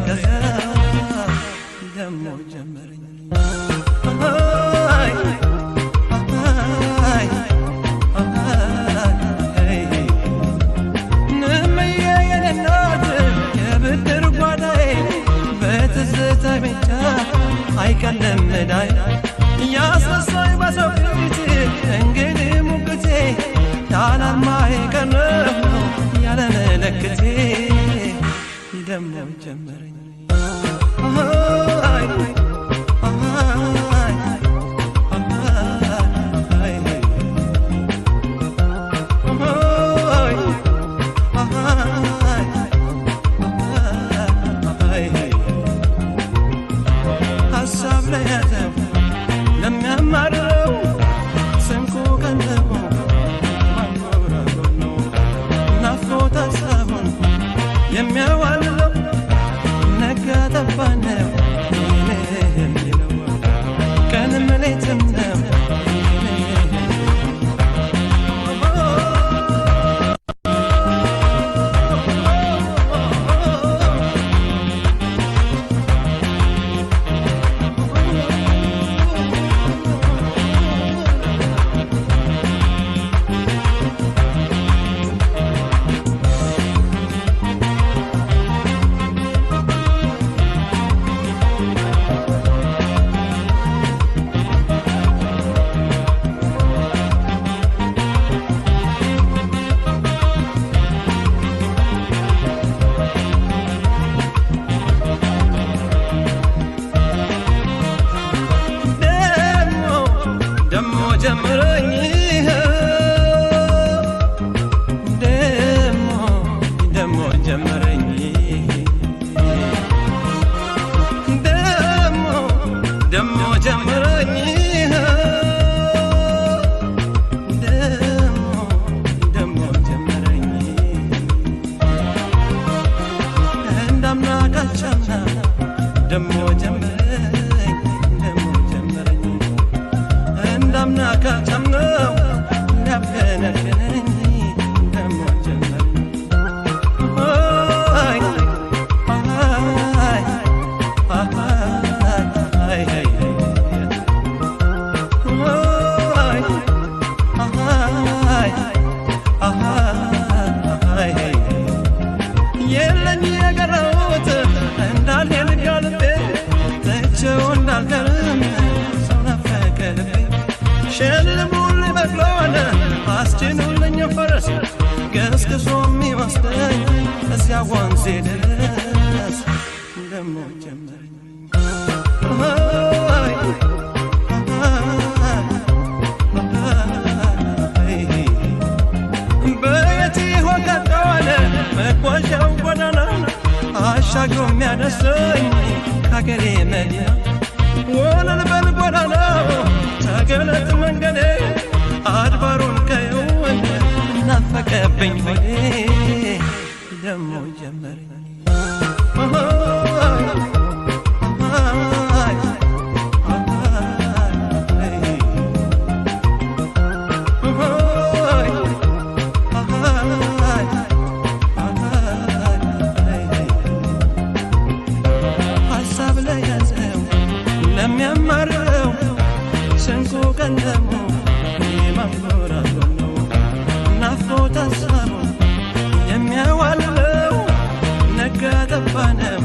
ከዚያ ደሞ ጀመረኝ አይ አይ አይ ንመየ የኔ እናት የብድር ጓዳዬ በትዝታ ብቻ አይቀልም ዕዳዬ ያስረሳኝ በሰው ፊት እንግዲህ ሙግቴ ያላርማዬ ቀረሁ ያለ ምልክቴ ደሞ ጀመረኝ አይ አይ አይ አይ አይ ሀሳብ ለያዘው ለሚያማርረው ስንቁ ቀለቡ ማንጎራጎር ነው ናፍቆት ሀሳቡን የሚያዋልለው ነጋ ጠባ ነው የሚለው ቀንም ሌትም ነው። ደሞ ደሞ ጀምረኝ ደሞ ደሞ ጀመረኝ ደሞ ደሞ ጀመረኝ ደሞ ደሞ ጀመረኝ እንዳምና ካቻምና ደሞ ጀመረኝ ደሞ ጀመረኝ እንዳምና ካቻምናው ሊያብከነክነኝ ደሞ ጀመረኝ አይ አይ አይ አይ አይ አይ የለኝ የቀረሁት እንዳልሄድ ጋልቤ ትቼው እንዳልቀርም ሰው ናፈቀ ልቤ ሸልሙልኝ በቅሎን አስጭኑልኝ ፈረስ ገስግሶ የሚወስደኝ እዚያ ወንዜ ድረስ ደሞ ጀመረኝ አይ አይ በየት ይሆን ቀጠለ መጓዣው ጎዳና አሻግሮ የሚያደርሰኝ ከአገሬ መዲና ወለል በል ጎዳናው ተገለጥ መንገዴ አድባሩን ቀየውን ናፈቀብኝ ሆዴ ደሞ ጀመረኝ አይ አይ አይ ሀሳብ ለያዘው ለሚያማርረው ስንቁ ቀለሙ የማንጎራጎር ነው ናፍቆት ሀሳቡ የሚያዋልለው ነጋ ጠባ ነው።